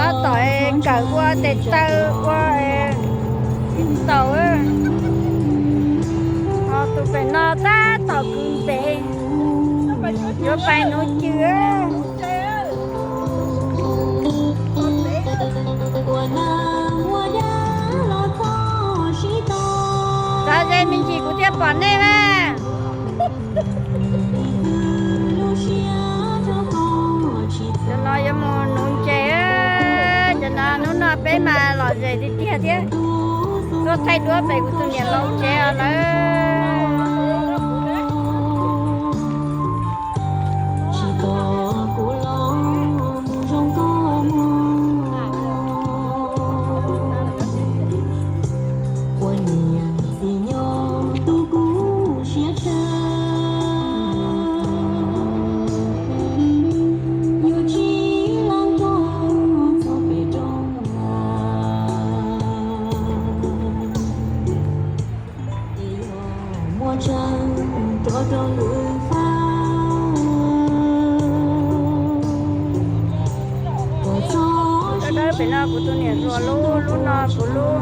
Tab tom kawm ua tes taw ua taum. Ho tus pem no tab tom kwv npev, yuav pais nuv cw. Txav ze me ntsis kuv thiaj pom nej mas. Cov no yuav mus nuv ntses. Cov no hnub no peb mas lom zem tiag tiag thiab. Tuaj thaij duab pem kuv tus niam laus tsev lawm. Dawb dawb pem no kuv tus niam hluas lub, lub no kuv lub,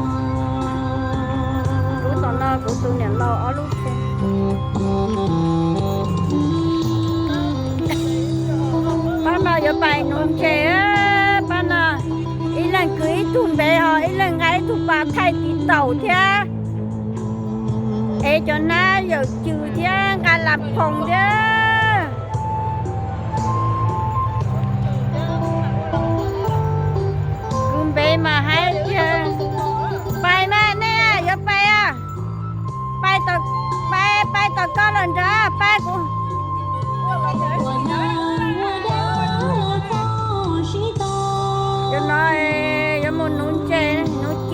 lub tom no kuv tus niam laus ob lub. Pab no yuav pais nuv ntses, pab no ib leeg kwv ib tug npev ho ib leeg nqa ib tug pas thaij tiv taum thiab. Es cov nab yawm cws thiab nqa las phoos thiab. Kwv npev mas haib tiag. Pais mas nej yuav pais a. Pais, pais tom ko lawm nrad, pab kuv. Cov no yuav mus nuv ntses nuv cw.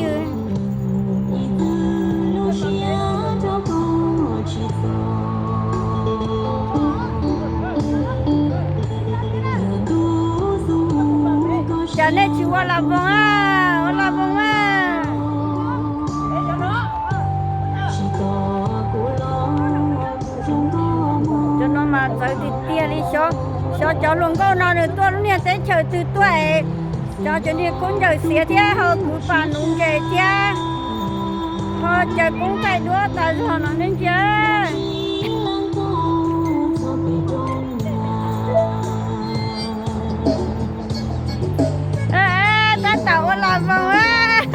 Cas nej tsis ua las voos a, ua las voos a. Cov no mas txawv tiag tiag li. Xyov cov hluas nkauj no nws tuaj lub niag teb chaws twg tuaj es cov, cov niag khaub ncaws xiav thiab ho kwv pas nuv ntses thiab ho caws koob thaij duab tas zog no nej ntsia. Tab tom ua las voos.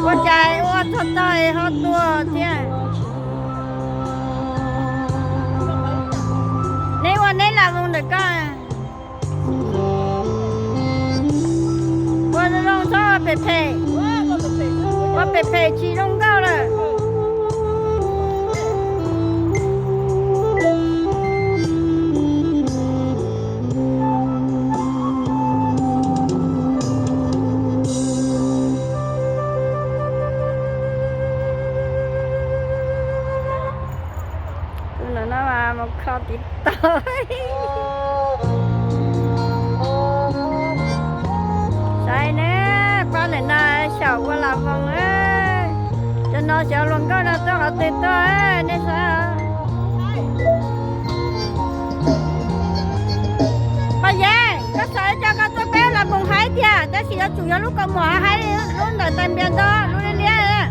Ua cas ua txog tog ho tuag thiab? Neb ua neb las voos ntawm ko. Ua zoo zoo txhob ua phem phem. Ua phem phem tsis zoo nkauj lawm. Tus no no mas mus kho tiv taub. Saib ne, pab ntawm no xyaum ua las voos. Cov no xyov hluas nkauj no tuaj qhov twg tuaj, nej saib. Paj Yeeb, koj xav coj koj tuaj peb ua las voos haib tiag, tab sis yuav tsum yog lub kaus mom haib, lub ntawm tais npias ntawd lub liab liab.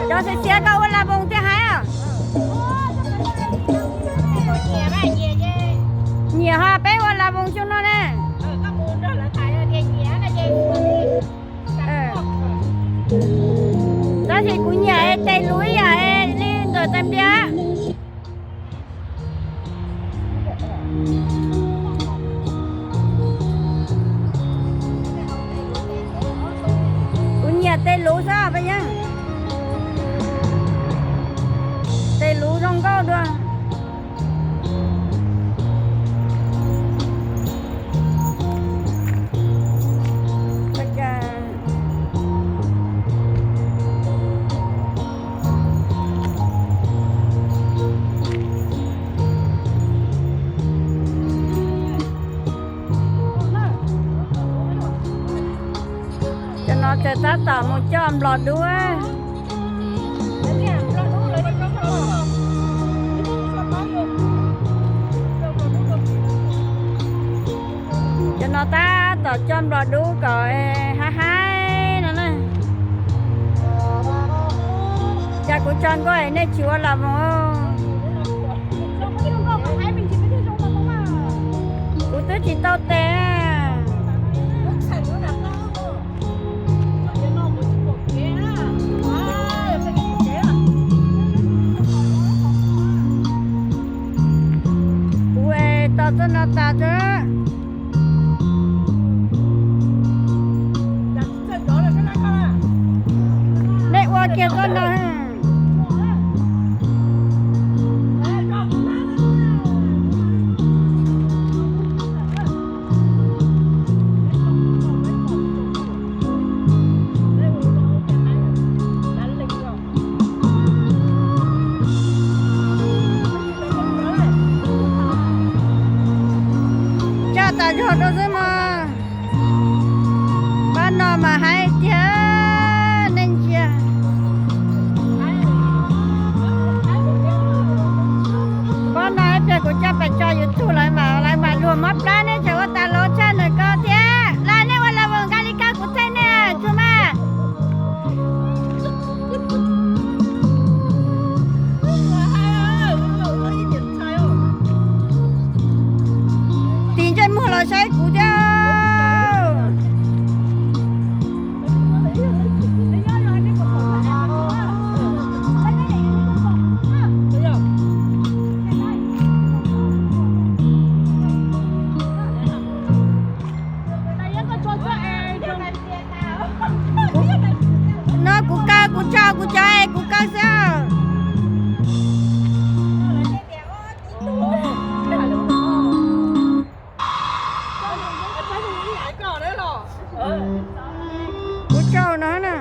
Cov xiav xiav koj ua las voos thiaj haib os. Nyiam ho peb ua las voos xyoo no ne. Tab sis kuv nyiam tes luv ib yam li ntawm tais npias. Kuv nyiam tes luv xwb Paj Yeeb. Tes luv zoo nkauj dua. Cov no ces tab tom mus coj nplog dub. Tso nplom dub kom haib haib no na. Cas kuv tso nkauj nej tsis ua las voos. Kuv twb tsis tau tes. Kuv es tos txoj no tas tso. Nej ua kiag txoj no. Coj tas zog rau xwb mog. Pab no mas haib tiag, nej ntsia. Pab no ib pliag kuv coj pais tso YouTube lawv mam, lawv mam luag mob plab, nej tseem ua tas los tshaj ntawm ko thiab. Las nej ua las voos nqa li ko kuv thaij nej tsuag mas. Tis ntsej muag los saib kuv thiab. No kuv kaw, kuv tso kuv cov es kuv kaw xwb. Kuv tso no na.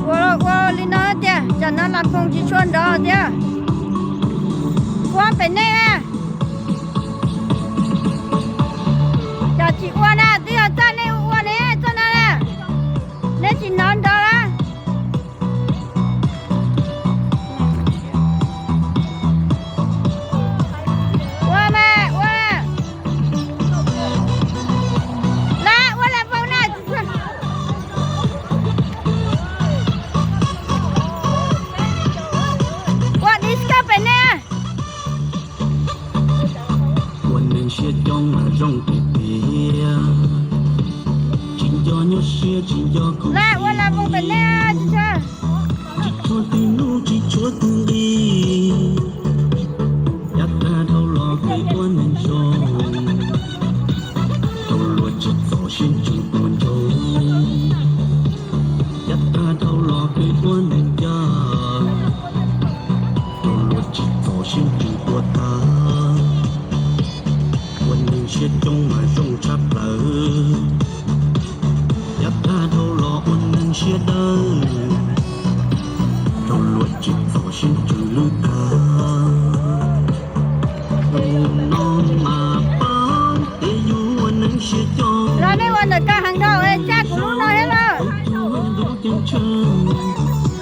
Ua, ua li no tiag, tsam no las voos tsis tshua nrov thiab. Ua pem nej a. Tsam tsis ua na, twb yog txoj nej ua ne, txoj no na. Nej tsis hnov nrov lawm. Ua mas ua. Las ua las voos na. Ua disco pem nej. Ua neeg siab coob mas zoo tiag tiag, tsis nco nyuaj siab tsis nco khuv xim. Las ua las voos pem nej tsis tshua. Tsis tshuav twg hnub tsis tshuav twg nqi, yav tag dhau los peb ua neeg zoo, rau luag tsis txom siab ntsws ua ntsoog. Yav tag dhau los peb ua neeg ncaj, rau luag tsis txom siab ntsws ua tag. Ua neeg siab coob mas zoo tshaj plaws, yav tag dhau los ua neeg siab dawb, rau luag tsis txom siab ntsws lwb tag. Tus no mas pab tias yus ua neeg siab coob. Los nej ua ntawm ko heev dhau, tsaj kuv lub no thiab los.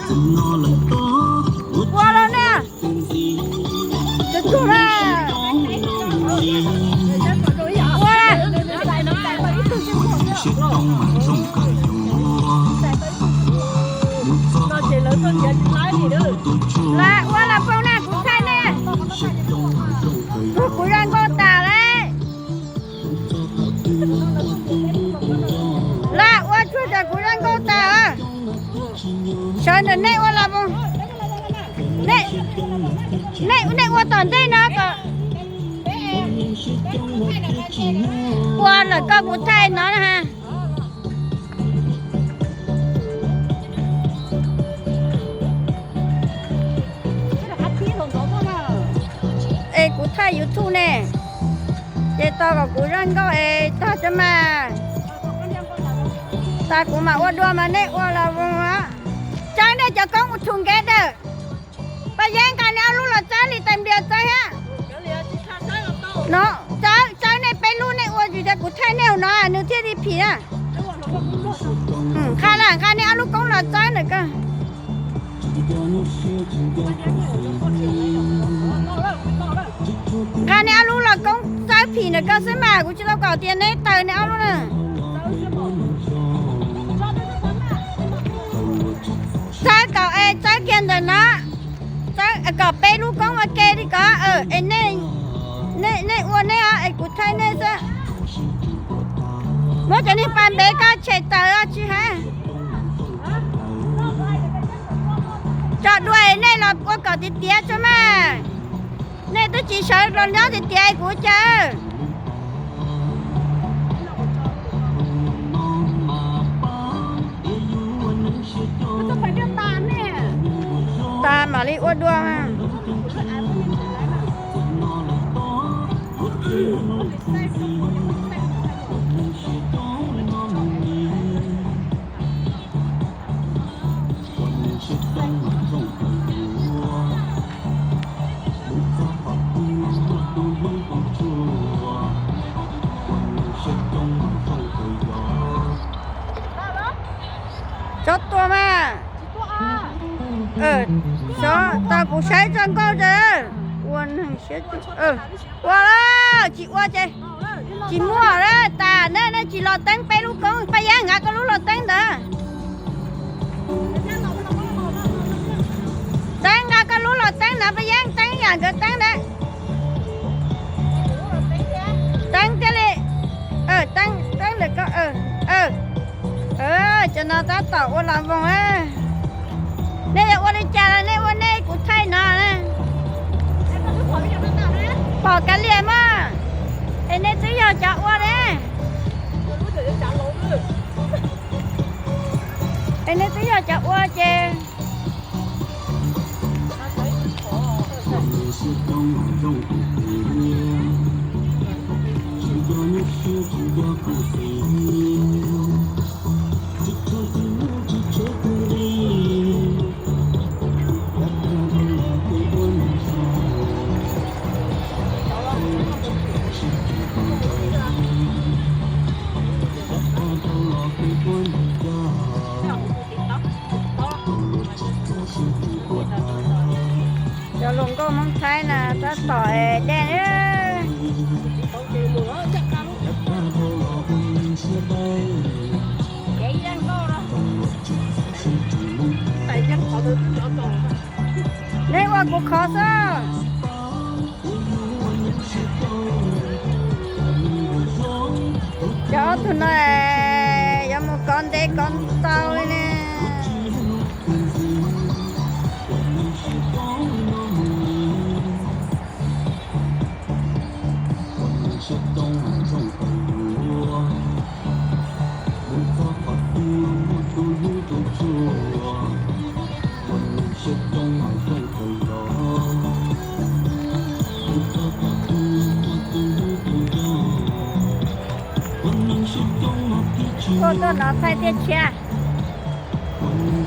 Tus no lawm tos ua los nej. Tus tug la. Ua la. Las ua las voos na kuv thaij nej. Tug kuv zaj nkauj tas lawm. Las ua tsuag tas kuv zaj nkauj tas. Sawv ntawm nej ua las voos. Nej, nej ua tom ntej no kom ua lawm koj kuv thaij no na ha. Es kuv thaij YouTube ne, ces tos kom kuv zaj nkauj es tag tso mas. Tas kuv mam ua dua mas nej ua los voos. Tsav nej cov koob together. Paj Yeeb nqa neb ob lub los txawb li tais nplias txawb thiab. No, txawb, txawb nej peb lub, nej ua tsis tias kuv thaij nej hauv no nws thiaj li phim na. Nqa lawm, nqa nej ob lub koob los txawb ntawm ko. Nqa nej ob lub los koob txawb phim ntawm ko xwb mas kuv tsis tau kom tias neb taws nej ob lub na. Txawb kom es txawb kiag ntawm no, txawb kom peb lub koob ua ke li ko es nej, nej ua nej os es kuv thaij nej xwb. Muab cov niag pas npev ko tshem tawm os tsis hais. Tso dua nej los ua kom tiav tiav tso mas. Nej twb tsis sawv los nyob tiav tiav kuv caw. Tas mam li ua dua mas. Tsob tua mas. Xyov tau kuv saib txoj nkauj tso. Ua neeg siab, ua lawm tsis ua ces tsis muaj lawm tas na, nej tsis los teeb peb lub koob, Paj Yeeb nqa koj lub los teeb ntawd. Teeb nqa koj lub los teeb ntawd, Paj Yeeb teeb yam nkawd teeb ntawd. Teeb thiaj li, teeb, teeb lawm ko. Cov no tab tom ua los voos. Nej yuav ua li cas los nej ua nej, kuv thaij no. Pom kav liam mas, es nej twb yog cov ua ne. Es nej twb yog cov ua ces Cov hluas nkauj Hmoob Thaib na tab tom dej. Neb ua kuv khov xwb. Cov ob tug no yuav mus kov ntev kov ntau li ne. Tuaj tuaj no thaij tiaj tshiab.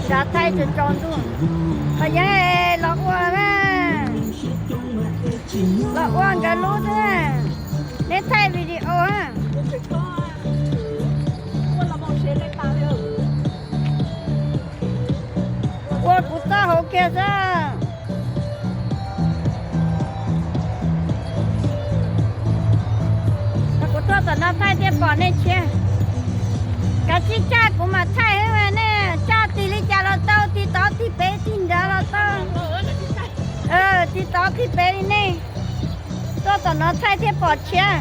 Nrad thaij tsaus tsaus ntuj. Qhov yeeb los ua na, los ua nkawd lub xwb. Neb thaij video. Ua kuv txoj hauv kiag xwb. Kuv tuaj tom no thaij thiaj pom nej tshiab. Kav tsij caj kuv mam thaij, nej caj tig li cas los tau, tig tod tig pem tig nrad los tau. Tig tod tig pem li nej. Tuaj tom no thaij thiaj pom tshiab.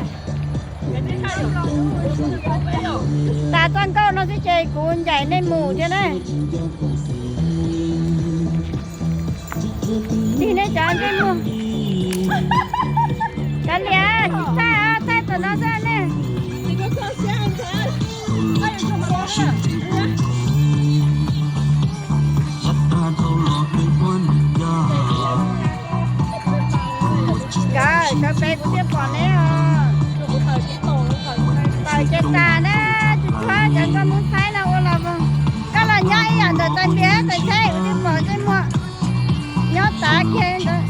Tas txoj nkauj no xwb ces kuv ncaim nej mus thiab na. Tig nej cov ntsej muag. Kav liam, tsis thaij, thaij tom no xwb ne. Nkawd sawv pem kuv thiaj pom neb os. Tawm ces tas na, tsis txhob cov nkauj Hmoob Thaib no ua los voos. Koj los nyob ib yam ntawm tais npias tais tsheb kuv thiaj pom ntsej muag. Nyob tav kiag ntawd.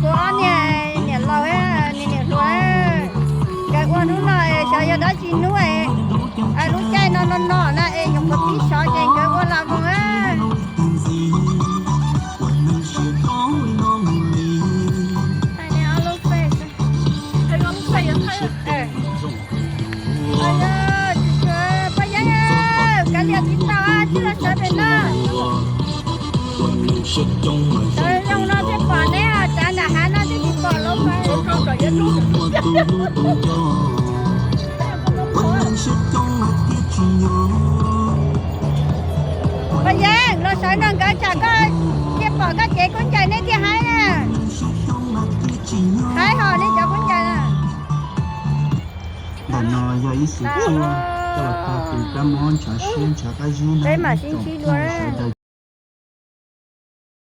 Kuv ob niag niam laus, niam niam hluas, nkawd ua hnub no xyov yog dab tsi hnub, lub caij no no no na es nyuam qhuav pib sov ces nkawd ua los mus. Paj Yeeb, kav liam tsis tau, tsis los sawv pem no. Sawv zoo no thiaj pom neb, tsav nram hav no twb tsis pom lawm. Paj Yeeb, los sawv nrog nkawd tsam koj thiaj pom koj cev kub ncaws neb thiaj haib na. Haib hos nej cov kub ncaws na. Ntawm no yog ib xwm txuaj coj los tag tus kab mob ntshav siab ntshav qab zib na, peb mam sib ntsib dua sawv daws